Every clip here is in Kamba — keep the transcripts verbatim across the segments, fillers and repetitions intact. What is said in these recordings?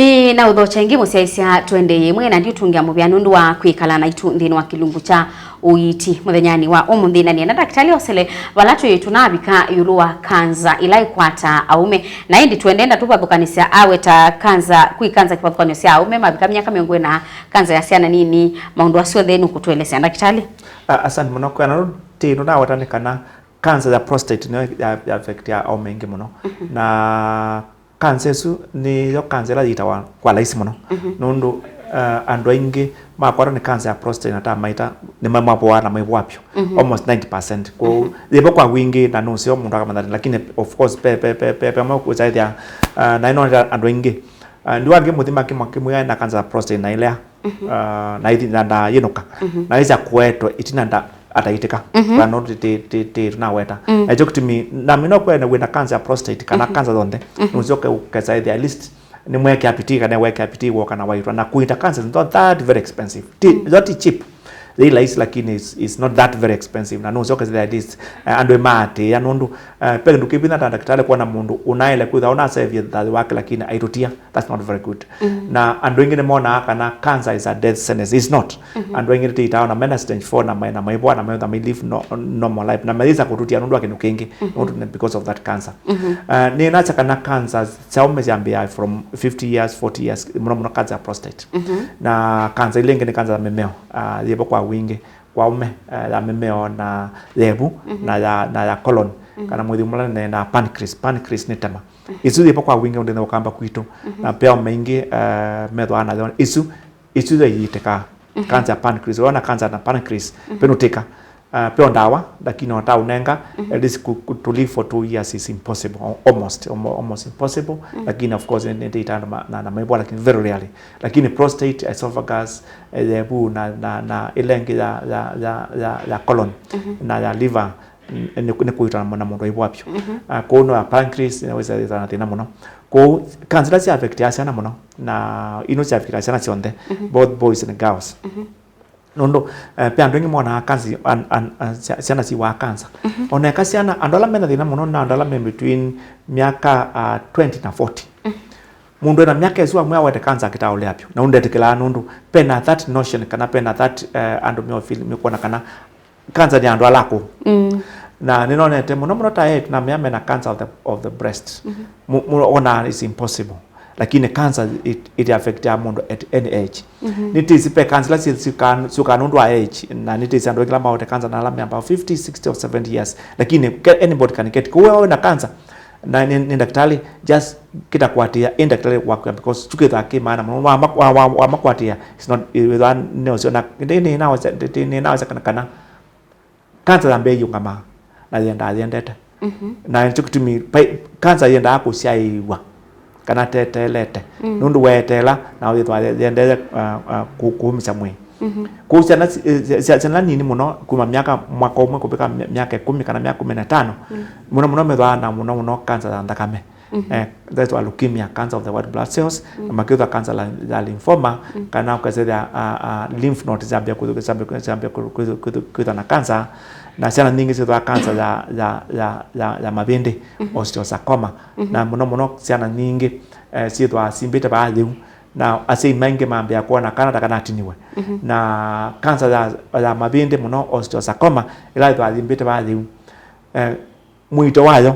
Ĩĩ, na ũthokya ĩngĩ mũsyaĩĩsya, tũendee ĩmwe na ndiũtũngĩa mũvea nũndũ wa kwĩkala naitũ nthĩnĩ wa kĩlungu kya ũiiti mũthenyanĩ wa ũmũnthĩ. Na nĩenda ndakĩtalĩ osele vala twĩ tũnavika ĩũlũ wa kanza ĩla ĩkwataa aũme. Na ĩndĩ tũendee ndatũvathũkanĩsya aweta kanza, kwĩ kanza kĩvathũkany'o sya aũme mavika myaka mĩongo ĩna, kanza ya syana nini, maũndũ asu onthe nũkũtũelesya ndakĩtalĩ? A- Asante mũno. Kwĩana ũndũ tĩ nũnaweta nĩ kana kanza ya prostate nĩyo ya, ya affect ya aũme aingĩ mũno. Na kanza ĩsu nĩyo kanza ĩla yĩtawa kwa laisi mũno. Nũndũ uh, andũ aingĩ makwatwa nĩ kanza ya prostate na ta maita nĩmamavoa na maivũa vyũ, almost ninety percent. Kwoou yĩvo kwa wingĩ na nũseo mũndũ akamanya, lakini of course pe pe pe pe pamwe kũsaĩthya uh, na ĩno andũ aingĩ uh, ndiwangĩ mũthima kĩmwe kĩmwe na kanza ya prostate na ilea uh, na ithi na ndayĩnũka na ĩsa kũetwe itina nda ataitĩka. Kana tĩ- tĩ- tĩ- tĩ- tunaweta. Ekyo kĩtumi namina kwene wĩna kanza ya prostate kana kanza yonthe, nũsyoke ũkesa ĩthĩa at least nĩmwekea pitii kana wekea pitii woka na waitwa na kuita kanza is not that very expensive. Ti not cheap. They laisi lakini is, is not that very expensive. Na nũsyoke ĩthĩa at least uh, andũ ĩmaatĩĩa nũndũ uh, pe ndũkĩvinya ta ndakĩtalĩ kuona mũndũ ũnaĩle kwĩtha ũnasevie thayũ wake lakini aitũtia. That's not very good. Na andũ aingĩ nĩmonaa kana cancer is a death sentence. It's not. Andũ aingĩ nĩtĩitawa na mena stage four na mai- na maivwa na maitha mai live no, normal life na mayĩsa kũtũtia nũndũ wa kĩndũ kĩngĩ, not because of that cancer. Uh, nĩnasya kana cancer sya aũme syambĩaa from fifty years, forty years, mũno mũno cancer ya prostate. Na cancer ila ingĩ nĩ cancer ya mĩmeo, uh, yĩvo kwa wingĩ kwa aũme, uh, ya mĩmeo na yevu na ya, na ya colon, kana mũthimo mũla nene na pancreas. Pancreas nĩ tema. Isu yĩvo kwa wingĩ ũndũ ũkamba kwitũ. Na pea maingĩ uh, methwa nayo isu isu yĩitĩka. Cancer ya pancreas, wona cancer na pancreas, penũtĩka uh, peo ndawa, lakini ota ũnenga at least ku- ku- to live for two years is impossible, al- almost almo- almost impossible. Lakini of course nĩtĩita na, na, na maivwa, lakini very rarely. Lakini prostate, esophagus, eh, yevu na, na, na ĩla ĩngĩ ya, ya, ya, ya, ya colon na ya liver, nĩ kũitana na mũndũ aivwa vyũ. Kwoou no ya pancreas nawĩsa na thĩna mũno. Kwoou kanza ila sya affectia syana mũno, na ino sya affectia syana syonthe, both boys and girls. Nũndũ eh, pe andũ aingĩ monaa kanza an- an- an- sya- syana siwaa kanza. Oneka syana andũ ala mena thĩna mũno na andũ ala me between myaka uh, twenty na forty. Mũndũ ena myaka ĩsu amwe awete kanza akĩtaũlea vyũ na ũndetĩkĩlaa nũndũ pena that notion kana pena that uh, andũ meofil mekuona kana kanza nĩ andũ ala akũũ. Na nĩnonete mũno mũno ta etu na mea mena cancer of the, of the breast. Mu- mu- ona is impossible, lakini cancer it, it affectaa mũndũ at any age. Nĩtĩsĩ pe kanza ila syũkaa nũndũ wa age, na nĩtĩsĩ andũ aingĩ ala maote kanza na ala meambaa fifty, sixty or seventy years, lakini ke- anybody can get. Kũu wewe wĩna kanza na nĩ, nĩ ndakĩtalĩ, just kĩta kũatĩĩa ĩ ndakĩtalĩ waku, because tukĩthaa kĩ maana mũno wama- wa- wa- wamakwatĩĩa. It's not wĩthaa nĩosyo na nĩnaosa kana kana kanza yambĩĩa yĩũngamaa na yendaa yendete. Na nĩkyo kĩtumi pai- kanza yendaa kũsyaĩĩw'a kana teteelete. Nũndũ weeteela na yĩthwa yendee uh, uh, kũ- kũũmĩsya mwĩĩ. Kũu syana si- eh, sya- syana nini mũno kuma myaka mwaka ũmwe kũvika my- myaka ĩkũmi kana myaka kũmi na ĩtano, mũno mũno methwaa na mũno mũno kanza ya nthakame. Eh, that's why leukemia, cancer of the white blood cells, na makĩthwa cancer la- ya lymphoma, kana ũkasethĩa uh, uh, lymph node syambia kwĩthwa na cancer. Na syana nyingĩ syĩthwa cancer ya, ya, ya, ya, ya mavĩndĩ, osteosarcoma. Na mũno mũno syana nyingĩ eh, syĩthwa simbĩte vaa yĩu, na asyai maingĩ mambĩa kwona kana ta kanatiniwe. Na kanza ya, ya mavĩndĩ mũno osteosarcoma ĩla yĩthwa yimbĩte vaa yĩu, eh, mũito wayo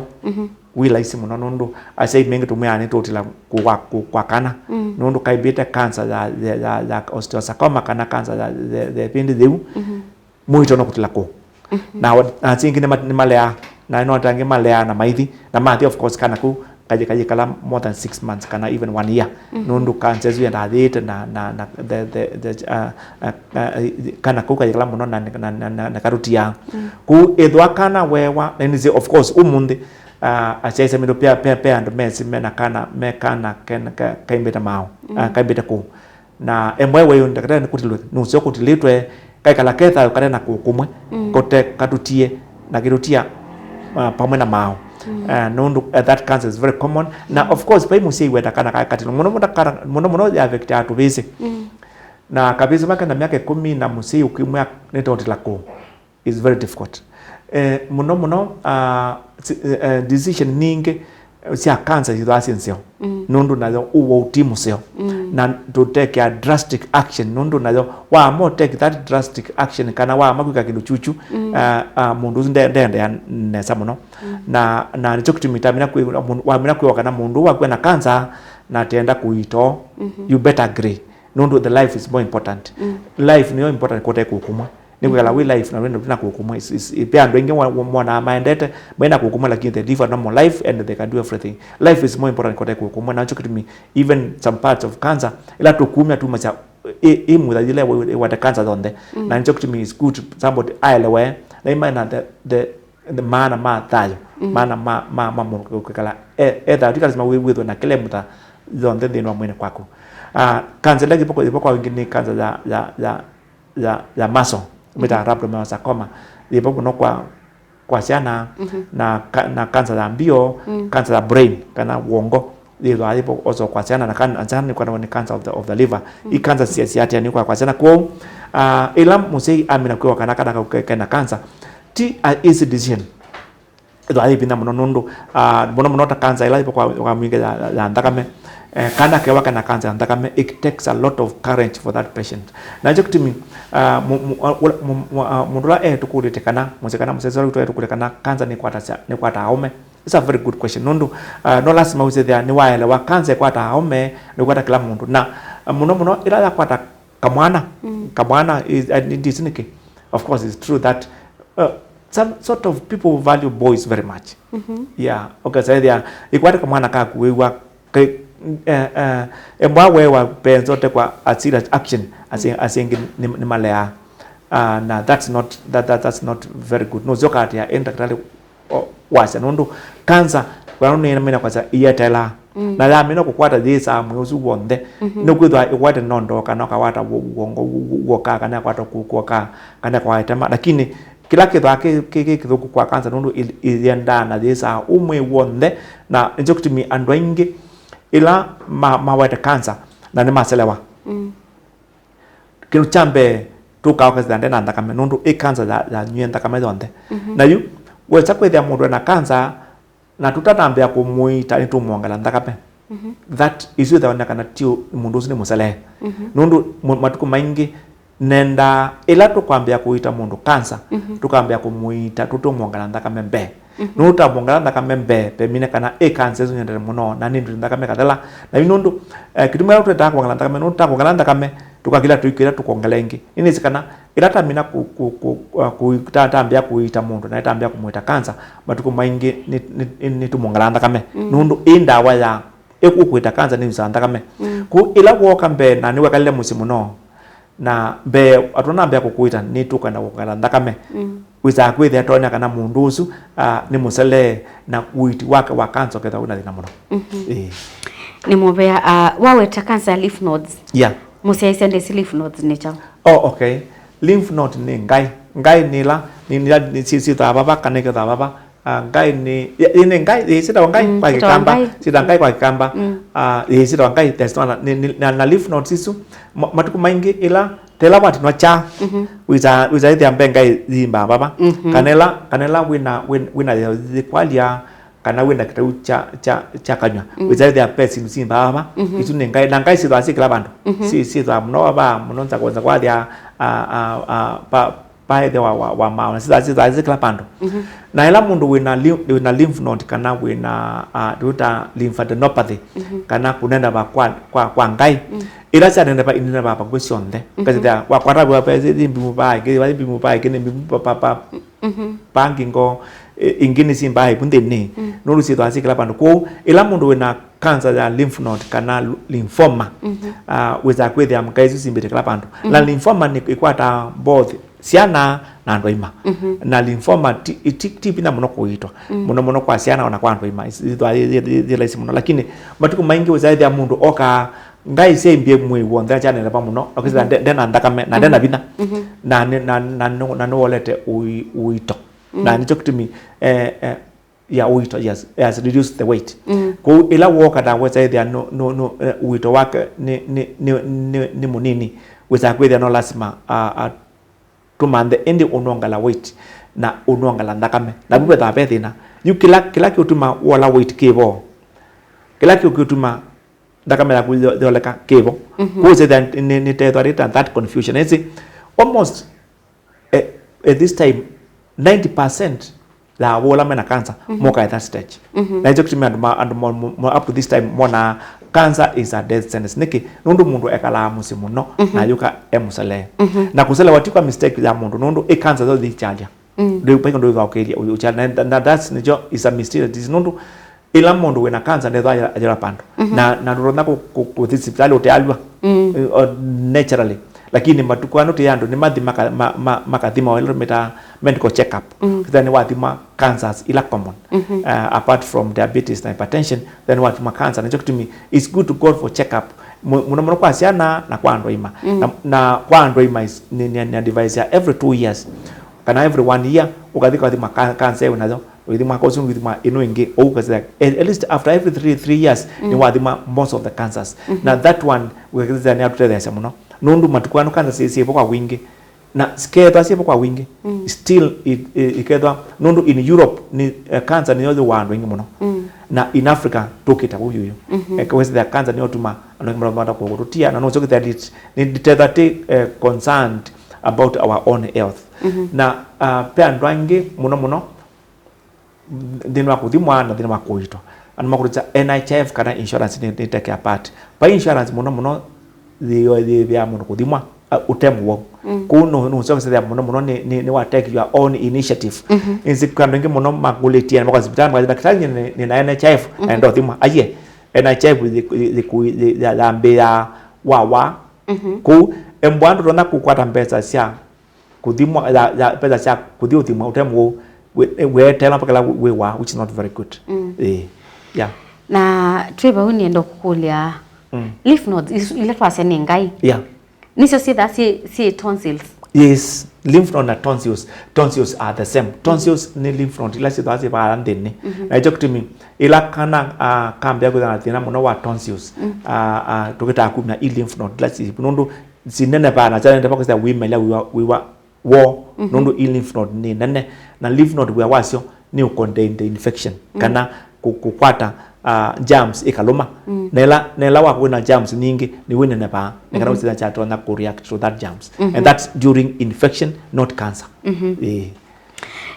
wĩ laisi mũno nũndũ asyai maingĩ tũmwĩaa nĩtũũtila kũ- kwa, kũ- kwa kana. Nũndũ kaimbĩte kanza ya, ya, ya, ya osteosarcoma kana kanza ya, ya, ya ĩvĩndĩ yĩu, mũito no kũtila kũũ. Na wa- na asyai aingĩ nĩma- nĩmaleaa, na no angĩ maleaa na maithi na mathi, of course kana kũu kayĩkala more than six months kana even one year. Nũndũ kanza ĩsu yendaa yĩĩte na, na, na the, the, the, uh, uh, uh, kana kau kayĩkala mũno na, na, na, na, na katũtiaa. Kũu ĩthwa kana weewa na nĩsĩ, of course ũmũnthĩ uh, asyaĩĩsya mĩndũ pe, pe, pe andũ mesĩ mena kana, me kana ken- ka- kaimbĩte maaũ, uh, kaimbĩte kũũ. Na ĩmwe wĩ ndakĩtalĩ nĩkũtilwe, nũseo kũtilĩtwe, kaikala ke thayũ kate na kũũ kũmwe, kote katũtie na kĩtũtia uh, pamwe na maaũ. Uh, nũndũ uh, that cancer is very common. Na of course vai mũsyai wenda kana kae katilwe mũno mũno kana- mũno mũno ya affectaa tũvĩsĩ. Na kavĩsĩ vake na myaka ĩkũmi na mũsyai ũkĩmwĩa nĩtotila kũũ is very difficult. Eh, mũno mũno uh, si- eh, decision nyingĩ sya cancer syĩthĩawa syĩ nzeo. Mm. Nũndũ nayo ũwau ti mũseo. Mm. Na tũtekea drastic action, nũndũ nayo waama take that drastic action, kana waama kwĩka kĩndũ kyukyu, mm, ah, ah, mũndũ ũsu nde-, ndeendeea nesa mũno. Mm. Na, na nĩkyo kĩtumi tamina kwĩ-, mũndũ, wamina kwĩwa kana mũndũ ũũ wakw'a na cancer na atenda kũiitwa, mm-hmm, you better agree. Nũndũ the life is more important. Mm. Life nĩyo important kũte kũkumwa. Nĩkwĩkala wĩ life na wĩna, wĩna kũkumwa. Is, is, ve andũ aingĩ mo-, mo-, monaa maendete, maina kũkumwa, lakini they live a normal life and they can do everything. Life is more important kũte kũkumwa. Na nĩkyo kĩtumi even some parts of cancer, ĩla tũkumya tumasya ĩ, ĩ mũtha yĩla ĩwate cancer yonthe. Mm. Na nĩkyo kĩtumi is good somebody aelewe, na imana the, the, the maana ma thayũ, mm, maana ma, ma, ma mũndũ kwĩkala e, e thayũ, ti lazima wĩ-, wĩthwe na kĩla mũtha yonthe nthĩnĩ wa mwĩnĩ kwaku. Ah, cancer ĩla yĩvo kwa, yĩvo kwa wingĩ nĩ cancer ya, ya, ya, ya, ya muscle, mĩtawa, mhm, rhabdomyosarcoma. Yĩvo mũno kwa, kwa syana, mhm, na ka-, na cancer ya mbio, mm, cancer ya brain, kana wongo, yĩthwa yĩvo also kwa syana, na kan-, syana nĩkwatawa nĩ cancer of the, of the liver. Mm. I cancer sia, siatianĩu kwa, kwa syana. Kwoou, ah, ĩla mũsyai amina kwĩwa kana kana kau ke-, kena cancer, ti a easy decision. Ĩthwa yĩ vinya mũno nũndũ, ah, mũno mũno ta cancer ĩla yĩvo kwa, kwa mwingĩ ya, ya, ya nthakame. Eh, kana kewa kena cancer ya nthakame, it takes a lot of courage for that patient. Na nĩkyo kĩtumi, ah, mu-, mu-, ah, ũla, mu-, mu-, ah, mũndũ ũla etũkũlĩte kana, mũsyĩ kana mũsyaĩĩsya ũla witũ etũkũlĩte kana cancer nĩkwatasya, nĩkwataa aũme. It's a very good question. Nũndũ, ah, no lasima wĩsĩthĩa nĩwaelewa cancer ĩkwataa aũme, nĩkwata kĩla mũndũ. Na, ah, mũno mũno ĩla yakwata kamwana, mm, kamwana is, uh, ndĩsĩ nĩkĩ. Of course, it's true that, uh, some sort of people value boys very much. Mm-hmm. Yeah, okay, so ĩthĩa ĩkwate kamwana kaku wĩw'a ke-, eh, eh, embwa wewa penzote kwa a serious action, asi-, mm, asingi ni, ni malea. Uh, na that's not, that, that, that's not very good. No, zioka atia, enda daktari o-, wasya, nũndũ cancer, kana nĩmina kwasya, ĩyeteelaa. Mm. Na yamina kũkwata yĩsaa mwĩĩ ũsu w'onthe. Mhm. Nĩkwĩthwa ĩkwate nondo, kana ũkawata w'o-, w'ongo w'o-, w'o-, w'okaa, kana ĩkwata kũkũokaa, kana ĩkwata ĩtema. Lakini kĩla kĩthwa kĩ, kĩ, kĩ kĩthũku kwa cancer, nũndũ ĩ-, ĩyendaa na yĩsaa ũ mwĩĩ w'onthe, na nĩkyo kĩtumi andũ aingĩ ĩla ma-, mawete cancer, na nĩmaselewa. Mm. Kĩndũ kya mbee, tũkaokethya nde na nthakame, nũndũ ĩ cancer ya, yanyw'e nthakame yonthe. Mhm. Na yu, wesa kwĩthĩa mũndũ ena cancer, na tũtanambĩa kũmũita, nĩtũmwongela nthakame. Mhm. That is wĩthĩwa kana ti ũ-, mũndũ ũsu nĩ mũselee. Mhm. Nũndũ mu-, matukũ maingĩ, nendaa, ĩla tũkwambĩa kũita mũndũ cancer, mhm, tũkambĩa kũmũita, tũtũmwongela nthakame mbee. Mhm. Nũndũ tũtamwongela nthakame mbee, vemine kana ĩ cancer ĩsu nĩendete mũno, na nĩ ndũti nthakame ĩkathela. Na yu nũndũ, eh, kĩtumi kĩla tũtendaa kwongela nthakame, nũndũ tũtakwongela nthakame, tũkakĩla tũikĩla tũkongela ĩngĩ. Nĩnĩsĩ kana ĩla tamina kũ-, kũ-, kũ-, kũ-, kũ-, ta-, tambĩa kũita mũndũ, na tambĩa kũmũita cancer, matukũ maingĩ nĩ, nĩ, nĩ, nĩtũmwongelaa nthakame. Mm. Nũndũ ĩ ndawa ya, ĩ kũ-, kũita cancer nĩ yusaa nthakame. Mm. Kwoou ĩla wooka mbee na nĩwekalile mũsyĩ mũno, na mbee, atũnambĩa kũkũita, nĩtũkwenda kũkala nthakame. Mm. Wĩsaa kwĩthĩa tonya kana mũndũ ũsu, ah, nĩ mũselee, na ũiiti wake wa kanza ũkethĩwa wĩna thĩna mũno. Mhm. Ĩĩ. Nĩ mũvea, ah, waweta kanza ya lymph nodes. Yeah. Mũsyaĩĩsya ndĩsĩ lymph nodes nĩ kyaũ? Oh, okay. Lymph node nĩ ngaĩ. Ngaĩ nĩ ĩla, nĩ, nĩ, nĩ, syĩ-, syĩthĩawa vava, kana ĩkethĩawa vava. Ah, ngaĩ nĩ, ĩ-, ĩ-, nĩ ngaĩ, ĩ, syĩtawa ngaĩ, mm, kwa syĩtawa Kĩkamba, ngaĩ. Syĩtawa ngaĩ kwa Kĩkamba. Mm. Ah, ĩ, syĩtawa ngaĩ, there's no, nĩ, nĩ, na, na lymph nodes isu, ma-, matukũ maingĩ ĩla, ta ĩla watinwa kyaa, mhm, wĩsa, wĩsa ĩthĩa mbe ngaĩ yimbaa vava. Mhm. Kana ĩla, kana ĩla wĩna, wĩna, wĩna yĩkwalya, kana wĩna kĩtau kya, kya, kya kanyw'a. Mm. Wĩsa ĩthĩa ve syĩndũ simbaa vava. Mhm. Isu nĩ ngaĩ, na ngaĩ syĩthĩawa syĩ kĩla vandũ. Mhm. Syĩ, syĩthĩawa mũno vava, mũno nza kwanza kwathya, a, a, a, pa, paethe wa, wa, wa maũ, na syĩthĩawa, syĩthĩawa syĩ kĩla vandũ. Mhm. Na ĩla mũndũ wĩna ly-, wĩna lymph node kana wĩna, ah, twĩta lymphadenopathy, mhm, kana kũneneva kwa, kwa, kwa ngaĩ, mm, ĩla syaneneva, ineneva vakuvĩ syonthe. Mhm. Ũkethĩa wakwata vaa, ve, yĩ mbimu vaa, ĩngĩ, yĩ mbimu vaa, ĩngĩ nĩ mbimu pa, pa, pa, mhm, pa ngingo, ĩ-, ĩngĩ nĩ simbaa ĩvu nthĩnĩ. Mm. Nũndũ syĩthĩawa syĩ kĩla vandũ. Kwoou, ĩla mũndũ wĩna kanza ya lymph node kana lu-, lymphoma, mhm, ah, wĩsaa kwĩthĩa ngaĩ isu simbĩte kĩla vandũ. Na, mhm, lymphoma nĩ ĩkwataa both syana na andũ aima. Mhm. Na lymphoma ti, ti, ti vinya mũno kũiitwa. Mm. Mũno mũno kwa syana ona kwa andũ aima. Is-, ithwa yĩ, yĩ, yĩ, yĩ laisi mũno. Lakini matukũ maingĩ wĩsaa ĩthĩa mũndũ okaa ngaĩ syaimbie mwĩĩ w'onthe na kyaneneva mũno. Ũkĩsĩla, mhm, nde, ndena nthakame, na ndena, mhm, vinya. Mhm. Na nĩ, na, na, na, na nĩwolete ũi-, ũito. Mm. Na nĩkyo kĩtumi, eh, eh, ya ũito, yes, has reduced the weight. Mm. Kwoou ĩla wooka na wesa ĩthĩa no, no, no, eh, ũito wake nĩ, nĩ, nĩ, nĩ, nĩ mũnini, wĩsaa kwĩthĩa no lasima, a, a, tũmanthe ĩndĩ ũnongela weight na ũnongela nthakame. Na vu vethaa ve thĩna. Yu kĩla, kĩla kĩũtuma wola weight kĩvo. Kĩla kĩũkĩtuma nthakame yaku yo- yoleka kĩvo. Mhm. Kũu sĩthĩa nĩ- nĩtethwa rĩta that confusion. Ĩsĩ almost, eh, at this time, ninety percent ya awau ala mena cancer, mhm, moka at that stage. Mhm. Na nĩkyo kĩtumi andũ ma- andũ mo- mo- mo- up to this time monaa cancer is a death sentence. Nĩkĩ? Nũndũ mũndũ ekalaa mũsyĩ mũno, mhm, na ayũka e mũselee. Mhm. Na kũselewa ti kwa mistake ya mũndũ, nũndũ ĩ cancer yo thikyalya. Mm. Ndũ- paiko ndũĩvaũkĩlya ũkyalya. Na, na that's nĩkyo is a mysterious disease. Nũndũ ĩla mũndũ wĩna cancer nethwa ayĩla pandũ. Mhm. Na, na ndũtonya kũ- kũ- kũthi sipitalĩ ũtealw'a. Mm. Eh, or naturally. Lakini matukũ aa tũĩ andũ nĩmathi maka- ma- ma- makathima ĩla tũmĩtaa medical check-up. Mm. Kĩthĩa nĩwathima cancers ila common. Mhm. Uh, apart from diabetes na hypertension, then wathima cancer. Nĩkyo kĩtumi it's good to go for check-up. Mu- mũno mũno kwa syana na kwa andũ aima. Mm. Na, na kwa andũ aima is- nĩ- nĩ- nĩ advice ya every two years kana every one year, ũkathi ũkathima ka- cancer ĩyo nayo, ũithima kosi ũithima ĩno ĩngĩ, ũu ũkasya, at at least after every three, three years, mm, nĩwathima most of the cancers. Mhm. Na that one, ũkakĩthĩa nĩatũtetheesya mũno. Nũndũ matukũ aa cancer syĩ- syĩvo kwa wingĩ. Na sikethwa syĩvo kwa wingĩ, mm, still i- i- ikethwa, nũndũ in Europe, nĩ, eh, cancer nĩyo yũaa andũ aingĩ mũno. Mm. Na in Africa, tũkĩta vau vyũ. Mhm. Eh, wĩsĩthĩa cancer nĩyo tuma andũ aingĩ mũno mata kũtũtia, na nũsyo kĩthĩa nĩ- nĩtethwa tĩ, eh, concerned about our own health. Mhm. Na, ah, pe andũ angĩ mũno mũno nthĩnĩ wa kũthimwa na nthĩnĩ wa kũitwa. Andũ makũlĩkya N H I F kana insurance nĩ, nĩ take a part. Vai insurance mũno mũno yĩ- yĩvĩaa mũndũ kũthimwa, ah, ũte mũwau. Mm. Kũu nũ- nũsyo kĩsethĩa mũno mũno nĩ, nĩ, nĩ wa take your own initiative. Mhm. Nĩsĩ kwĩ andũ aingĩ mũno makũlĩtie na makosi sipitalĩ, makasya, "Ndakĩtalĩ, nĩ- nĩ- nĩna N H I F, mhm, naenda ũthimwa." Aiye, N H I F yĩ- yĩ- yĩ- yĩ- ya- yambĩĩa wawa. Mhm. Kũu embwa ndũtonya kũkwata mbesa sya kũthimwa, ya- ya- mbesa sya kũthi ũthimwa ũte mũwau, we- weeteela mpaka ĩla wĩ- wĩwaa, which is not very good. Mm. Eh, yeah. Na twĩ vau nĩenda kũkũlya, mm, lymph nodes isu- ila twasya nĩ ngai. Yeah. Nĩsyo syĩthaa syĩ syĩ tonsils. Yes, lymph node na tonsils, tonsils are the same. Tonsils nĩ lymph node ila syĩthaa syĩ vaa nthĩnĩ. Mhm. Na nĩkyo kĩtumi ĩla kana, ah, kambĩa kwĩthana na thĩna mũno wa tonsils, mm, ah, ah, tũkĩtaa kumya i lymph node ila syĩ nũndũ sinenevaa na syaneneva kwĩsya wĩma ila wĩwa, wĩwa woo, mhm, nũndũ i lymph node nĩ nene, na lymph node wĩa wasyo nĩ ũ contain the infection, mm, kana kũ- kũkwata, ah, germs ĩkalũma. Mm. Na ĩla, na ĩla wakwĩna germs nyingĩ, nĩw'o inenevaa, nĩ kana, mhm, ũsĩthya kyatonya kũ react to that germs. Mhm. And that's during infection, not cancer. Mhm. Eh.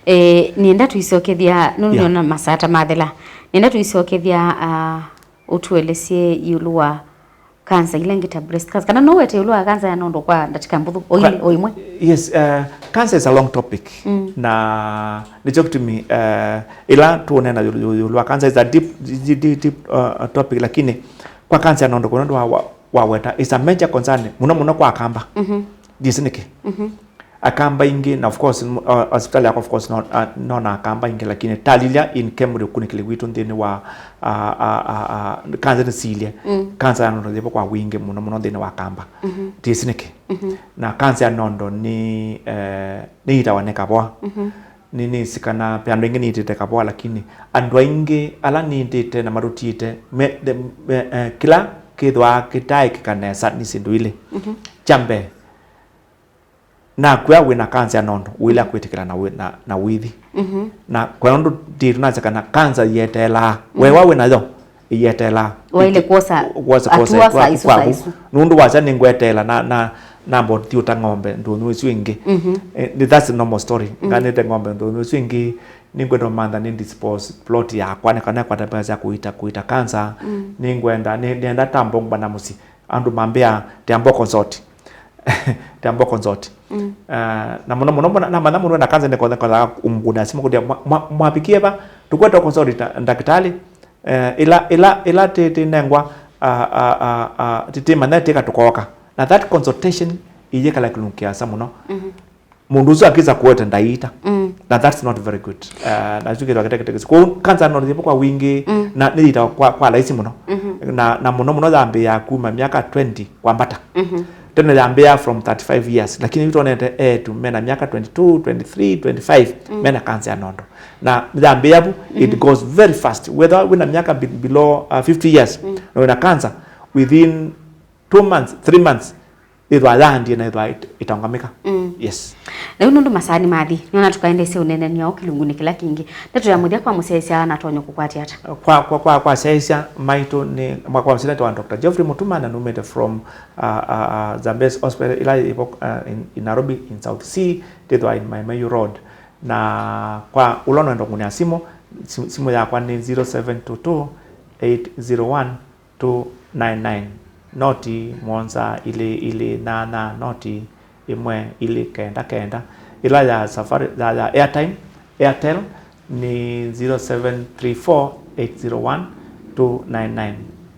Eh, nĩenda tũisokethya, nũndũ, yeah, nĩona masaa ta mathela. Nĩenda tũisokethya, ah, ũtũelesye ĩũlũ wa cancer ila ingĩ ta breast cancer. Kana no wete ĩũlũ wa cancer ya nondo kwa ndatika mbũthũ, o ile, kwa- o imwe? Yes, uh, cancer is a long topic. Mm. Na nĩkyo kĩtumi, uh, ĩla tũũneena ĩũlũ, ĩũlũ wa cancer is a deep, deep, deep, uh, topic, lakini kwa cancer ya nondo kwa nũndũ wa, wa, waweta, is a major concern, mũno mũno kwa Akamba. Mhm. Ndĩsĩ nĩkĩ. Mhm. Akamba aingĩ, na of course, m- uh, hospitali yakwa, of course, no, uh, nona Akamba aingĩ, lakini talilya in Kemri ũkunĩkĩli witũ nthĩnĩ wa, uh, uh, uh, uh, kanza nĩsilye. Mm. Kanza ya nondo yĩvo kwa wingĩ mũno mũno nthĩnĩ wa Akamba. Mhm. Ndĩsĩ nĩkĩ. Mhm. Na kanza ya nondo nĩ, eh, nĩyitawa nĩ kavoa. Mhm. Nĩ- nĩsĩ kana ve andũ aingĩ nĩitĩte kavoa, lakini andũ aingĩ ala nĩitĩte na matũtiĩte, me- the- me- eh, kĩla kĩthwaa kĩtaĩkĩka nesa nĩ syĩndũ ilĩ. Mhm. Kya mbee, nakwĩa wĩna kanza ya nondo, ũilea kwĩtĩkĩla na wĩ- na- na wĩthi. Mhm. Na kwa nũndũ ndĩtũ nasya kana kanza yeteelaa. Mhm. Wewa wĩ nayo, ĩyeteelaa. Waile kwosa kwosa kwosa hatua saa isu, saa isu. Nũndũ wasya nĩngweteela na, na, namba ũthi ũta ng'ombe ndũnyũ ĩsu ĩngĩ. Mhm. Eh, nĩ- that's the normal story. Mhm. Nganĩte ng'ombe ndũnyũ ĩsu ĩngĩ, nĩngwenda ũmantha nĩ dispose plot yakwa, nĩ kana kwata mbesa sya kũita, kũita kanza. Mm. Nĩngwenda, nĩ- nĩenda ta mbongwa na mũsyĩ. Andũ mambĩa, "Tiambo consort." Tiambo consort. Mm. Ah, na mũno mũno, mũno, namanya mũndũ ena kanza nĩkothe kothe ũmũkũna simũ kũtia, "Mwa- mwa- mwavikie va? Tũkwete consort ta- ndakĩtalĩ." Eh, ĩla, ĩla, ĩla tĩ- tĩnengwa, ah, ah, ah, ah, tĩ- tĩmanya tĩka tũkoka. Na that consultation iyĩkala kĩlungu kĩasa mũno. Mhm. Mũndũ ũsu akĩsa kũete ndaita. Mm. Na that's not very good. Uh, na kĩu kĩthwa kĩtekĩtekĩsi. Kwoou kanza no yĩvo kwa wingĩ, mm, na nĩyitawa kwa, kwa laisi mũno. Mhm. Na, na mũno mũno yambĩĩa kuma myaka twenty kwambata. Mhm. Tene yambĩĩa from thirty-five years, lakini yu twonete etu mena myaka twenty-two, twenty-three, twenty-five, mm, mena kanza ya nondo. Na yambĩĩa vu, it, mhm, goes very fast. Whether wĩna myaka be- below, uh, fifty years, mm, na wĩna kanza, within two months, three months, yĩthwa yaandie na yĩthwa ĩtaũngamĩka. Mm. Yes. Na yu nũndũ masaa nĩmathi, nĩona tũkaendesya ũneenany'a o kĩlungunĩ kĩla kĩngĩ. Ndeto ya mũthya kwa mũsyaĩĩsya anatonya kũkwatya ata? Kwa, kwa, kwa, kwa syaĩĩsya maitũ nĩ, kwa, kwa mũsyaĩĩsya wa Doctor Geoffrey Mutuma, na numĩte from uh, uh, uh, Zambezi Hospital ĩla yĩ vo, uh, in, in Nairobi in South C, ndĩthwa in Mai Mahiu Road. Na kwa ũla ũnenda kũngũnĩa simũ, simũ yakwa nĩ zero seven two two eight zero one two nine nine, noti mũonza ilĩ ilĩ nyanya, noti ĩmwe ilĩ kenda kenda. Ĩla ya safari ya, ya airtime, Airtel, nĩ zero seven three four eight zero one two nine nine,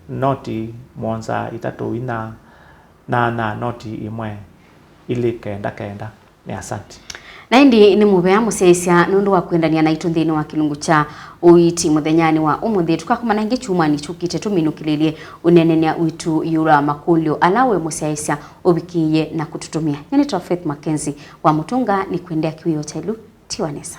noti mũonza itatũ inya nyanya, noti ĩmwe ilĩ kenda kenda. Nĩ asante. Na ĩndĩ nĩ mũvea mũsyaĩĩsya nũndũ wa kwendania naitũ nthĩnĩ wa kĩlungu kya ũiiti mũthenyanĩ wa ũmũnthĩ. Tũkakomana ĩngĩ kyumwanĩ kyũkĩte tũminũkĩlĩlye ũneenany'a witũ ĩũlũ wa makũlyo ala we mũsyaĩĩsya ũvikĩĩe na kũtũtũmĩa. Nyie nĩtawa Faith Mackenzie wa Mũtũnga, nĩkwendea kĩwĩoo kya ĩlu. Tiwa nesa.